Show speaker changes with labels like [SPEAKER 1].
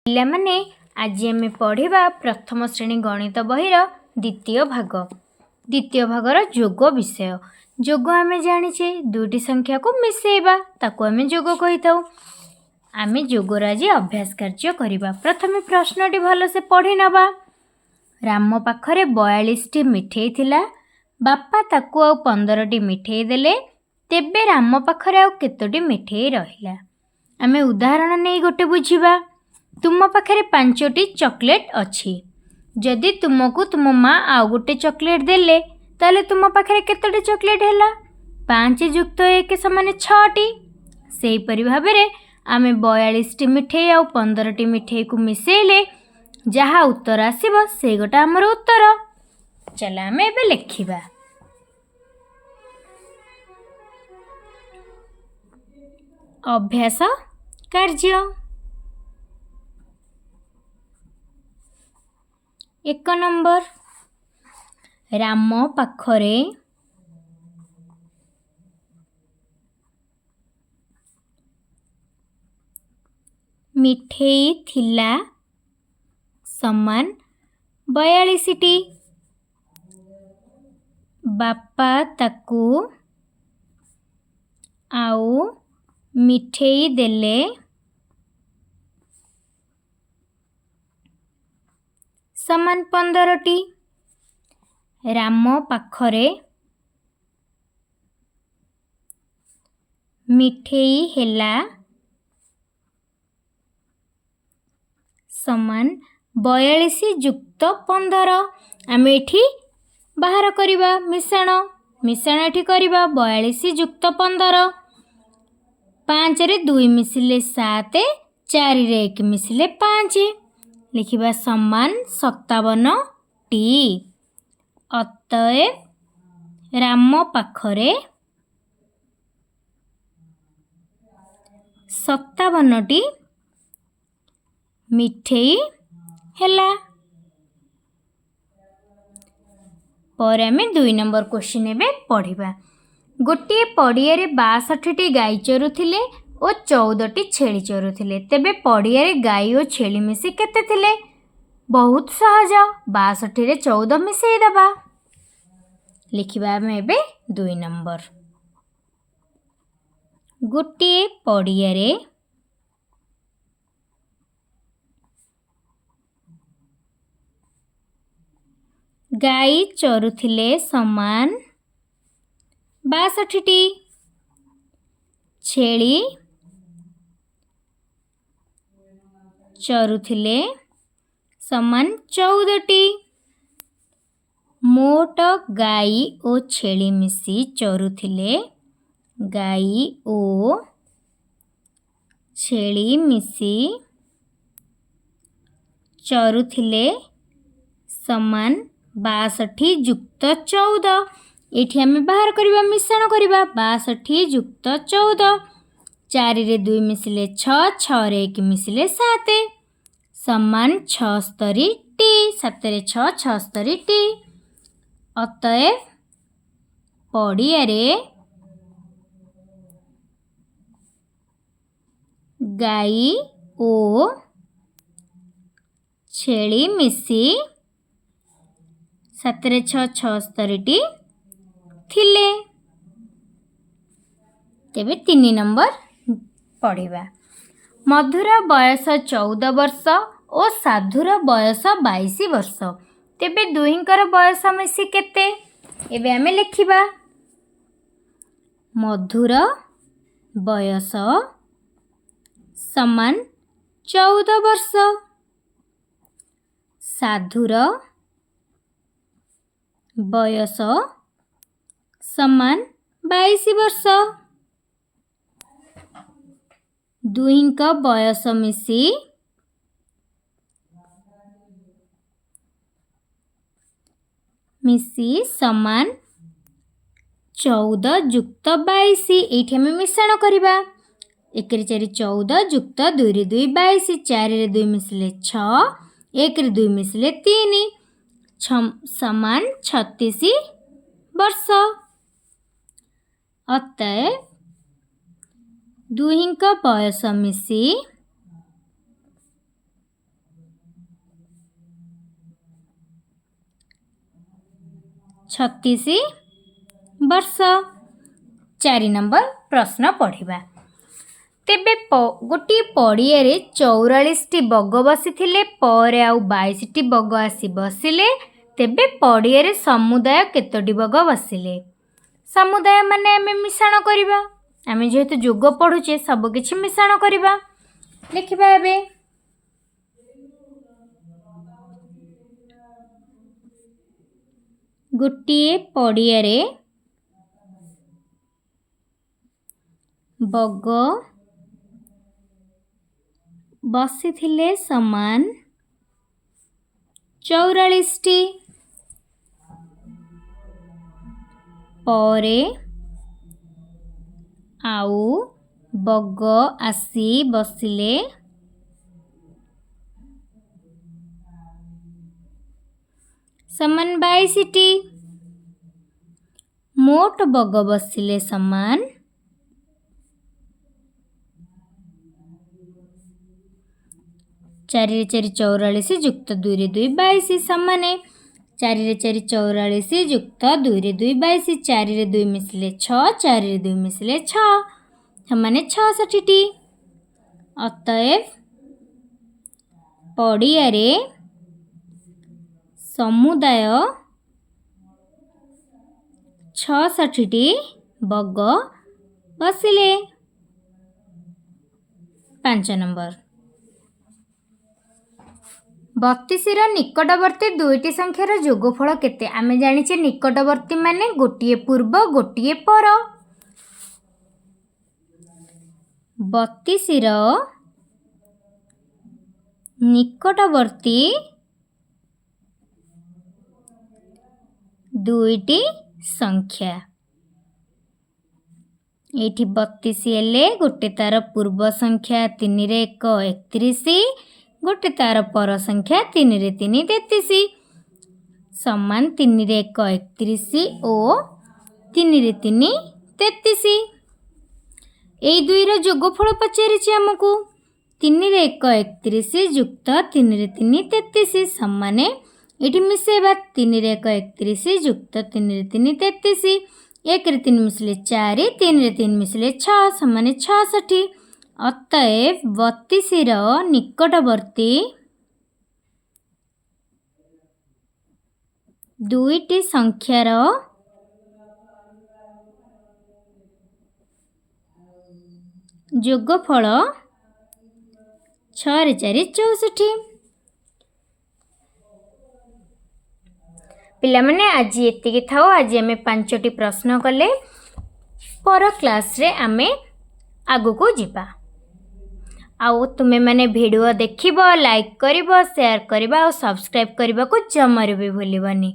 [SPEAKER 1] ପିଲାମାନେ, ଆଜି ଆମେ ପଢ଼ିବା ପ୍ରଥମ ଶ୍ରେଣୀ ଗଣିତ ବହିର ଦ୍ୱିତୀୟ ଭାଗ, ଦ୍ୱିତୀୟ ଭାଗର ଯୋଗ ବିଷୟ। ଯୋଗ ଆମେ ଜାଣିଛେ, ଦୁଇଟି ସଂଖ୍ୟାକୁ ମିଶାଇବା, ତାକୁ ଆମେ ଯୋଗ କହିଥାଉ। ଆମେ ଯୋଗର ଆଜି ଅଭ୍ୟାସ କାର୍ଯ୍ୟ କରିବା। ପ୍ରଥମେ ପ୍ରଶ୍ନଟି ଭଲସେ ପଢ଼ି ନେବା। ରାମ ପାଖରେ 42ଟି ମିଠେଇ ଥିଲା, ବାପା ତାକୁ ଆଉ 15ଟି ମିଠେଇ ଦେଲେ, ତେବେ ରାମ ପାଖରେ ଆଉ କେତୋଟି ମିଠେଇ ରହିଲା? ଆମେ ଉଦାହରଣ ନେଇ ଗୋଟେ ବୁଝିବା। ତୁମ ପାଖରେ 5ଟି ଚକୋଲେଟ୍ ଅଛି। ଯଦି ତୁମକୁ ତୁମ ମା ଆଉ ଗୋଟେ ଚକୋଲେଟ୍ ଦେଲେ, ତାହେଲେ ତୁମ ପାଖରେ କେତୋଟି ଚକୋଲେଟ୍ ହେଲା? 5 ଯୁକ୍ତ 1 ସମାନ 6ଟି। ସେହିପରି ଭାବରେ ଆମେ 42ଟି ମିଠେଇ ଆଉ 15ଟି ମିଠେଇକୁ ମିଶାଇଲେ ଯାହା ଉତ୍ତର ଆସିବ, ସେଇ ଗୋଟା ଆମର ଉତ୍ତର। ଚାଲ ଆମେ ଏବେ ଲେଖିବା। ଅଭ୍ୟାସ କାର୍ଯ୍ୟ 1 ନମ୍ବର। ରାମ ପାଖରେ ମିଠେଇ ଥିଲା ସମାନ 42ଟି, ବାପା ତାକୁ ଆଉ ମିଠେଇ ଦେଲେ ସମାନ 15ଟି। ରାମ ପାଖରେ ମିଠେଇ ହେଲା ସମାନ 42 ଯୁକ୍ତ 15। ଆମେ ଏଠି ବାହାର କରିବା ମିଶାଣ। ମିଶାଣ ଏଠି କରିବା 42 ଯୁକ୍ତ 15। 5ରେ 2 ମିଶିଲେ 7, 4ରେ 1 ମିଶିଲେ 5। ଲେଖିବା ସମାନ 57ଟି। ଅତଏବ ରାମ ପାଖରେ 57ଟି ମିଠେଇ ହେଲା। ପରେ ଆମେ 2 ନମ୍ବର କ୍ୱେଶ୍ଚିନ୍ ଏବେ ପଢ଼ିବା। ଗୋଟିଏ ପଡ଼ିଆରେ 62ଟି ଗାଈ ଚରୁଥିଲେ ଓ 14ଟି ଛେଳି ଚରୁଥିଲେ, ତେବେ ପଡ଼ିଆରେ ଗାଈ ଓ ଛେଳି ମିଶି କେତେ ଥିଲେ? ବହୁତ ସହଜ, 62ରେ 14 ମିଶାଇ ଦେବା। ଲେଖିବା ଆମେ ଏବେ 2 ନମ୍ବର। ଗୋଟିଏ ପଡ଼ିଆରେ ଗାଈ ଚରୁଥିଲେ ସମାନ 62ଟି, ଛେଳି ଚରୁଥିଲେ ସମାନ 14ଟି। ମୋଟ ଗାଈ ଓ ଛେଳି ମିଶି ଚରୁଥିଲେ, ଗାଈ ଓ ଛେଳି ମିଶି ଚରୁଥିଲେ ସମାନ 62 ଯୁକ୍ତ 14। ଏଇଠି ଆମେ ବାହାର କରିବା, ମିଶାଣ କରିବା। 62 ଯୁକ୍ତ 14। 4ରେ 2 ମିଶିଲେ 6, 6ରେ 1 ମିଶିଲେ 7, ସମାନ 76ଟି। 7ରେ 6, 76ଟି। ଅତଏବ ପଡ଼ିଆରେ ଗାଈ ଓ ଛେଳି ମିଶି 7ରେ 6, 76ଟି ଥିଲେ। ତେବେ 3 ନମ୍ବର ପଢ଼ିବା। ମଧୁର ବୟସ 14 ବର୍ଷ ଓ ସାଧୁର ବୟସ 22 ବର୍ଷ, ତେବେ ଦୁହିଁଙ୍କର ବୟସ ମିଶି କେତେ? ଏବେ ଆମେ ଲେଖିବା। ମଧୁର ବୟସ ସମାନ 14 ବର୍ଷ, ସାଧୁର ବୟସ ସମାନ 22 ବର୍ଷ। ଦୁହିଁଙ୍କ ବୟସ ମିଶି ସମାନ 14 ଯୁକ୍ତ 22। ଏଇଠି ଆମେ ମିଶାଣ କରିବା। 1ରେ 4 14, ଯୁକ୍ତ 2ରେ 2 22, 4ରେ 2 ମିଶିଲେ 6, 1ରେ 2 ମିଶିଲେ 3, ସମାନ 36 ବର୍ଷ। ଅତଏବ ଦୁହିଁଙ୍କ ବୟସ ମିଶି 36 ବର୍ଷ। 4 ନମ୍ବର ପ୍ରଶ୍ନ ପଢ଼ିବା। ତେବେ ଗୋଟିଏ ପଡ଼ିଆରେ 44ଟି ବଗ ବସିଥିଲେ, ପରେ ଆଉ 22ଟି ବଗ ଆସି ବସିଲେ, ତେବେ ପଡ଼ିଆରେ ସମୁଦାୟ କେତୋଟି ବଗ ବସିଲେ? ସମୁଦାୟ ମାନେ ଆମେ ମିଶାଣ କରିବା। ଆମେ ଯେହେତୁ ଯୋଗ ପଢ଼ୁଛେ, ସବୁକିଛି ମିଶାଣ କରିବା। ଲେଖିବା ଏବେ। ଗୋଟିଏ ପଡ଼ିଆରେ ବଗ ବସିଥିଲେ ସମାନ 44ଟି, ପରେ ଆଉ ବଗ ଆସି ବସିଲେ ସମାନ 22ଟି, ମୋଟ ବଗ ବସିଲେ ସମାନ 4ରେ 4 44 ଯୁକ୍ତ 2ରେ 2 22 ସମାନେ 4ରେ 4 44 ଯୁକ୍ତ 2ରେ 2 22, 4ରେ 2 ମିଶିଲେ 6, 4ରେ 2 ମିଶିଲେ 6 ସମାନେ 66ଟି। ଅତଏବ ପଡ଼ିଆରେ ସମୁଦାୟ 66ଟି ବଗ ବସିଲେ। 5 ନମ୍ବର, 32ର ନିକଟବର୍ତ୍ତୀ ଦୁଇଟି ସଂଖ୍ୟାର ଯୋଗଫଳ କେତେ? ଆମେ ଜାଣିଛେ ନିକଟବର୍ତ୍ତୀ ମାନେ ଗୋଟିଏ ପୂର୍ବ ଗୋଟିଏ ପର। 32ର ନିକଟବର୍ତ୍ତୀ ଦୁଇଟି ସଂଖ୍ୟା। ଏଇଠି 32 ହେଲେ ଗୋଟେ ତାର ପୂର୍ବ ସଂଖ୍ୟା 3ରେ 1 31, ଗୋଟେ ତାର ପର ସଂଖ୍ୟା 3ରେ 3 33, ସମାନ 3ରେ 1 31 ଓ 3ରେ 3 33। ଏଇ ଦୁଇର ଯୋଗଫଳ ପଚାରିଛି ଆମକୁ। 3ରେ 1 31 ଯୁକ୍ତ 3ରେ 3 33 ସମାନେ, ଏଇଠି ମିଶାଇବା, 3ରେ 1 31 ଯୁକ୍ତ 3ରେ 3 33, 1ରେ 3 ମିଶିଲେ 4, 3ରେ 3 ମିଶିଲେ 6 ସମାନେ 66। ଅତଏବ 32ର ନିକଟବର୍ତ୍ତୀ ଦୁଇଟି ସଂଖ୍ୟାର ଯୋଗଫଳ 6ରେ 4 64। ପିଲାମାନେ, ଆଜି ଏତିକି ଥାଉ। ଆଜି ଆମେ 5ଟି ପ୍ରଶ୍ନ କଲେ। ପର କ୍ଲାସ୍ରେ ଆମେ ଆଗକୁ ଯିବା। ଆଉ ତୁମେମାନେ ଭିଡ଼ିଓ ଦେଖିବ, ଲାଇକ୍ କରିବ, ସେୟାର କରିବ ଆଉ ସବସ୍କ୍ରାଇବ୍ କରିବାକୁ ଜମାରୁ ବି ଭୁଲିବନି।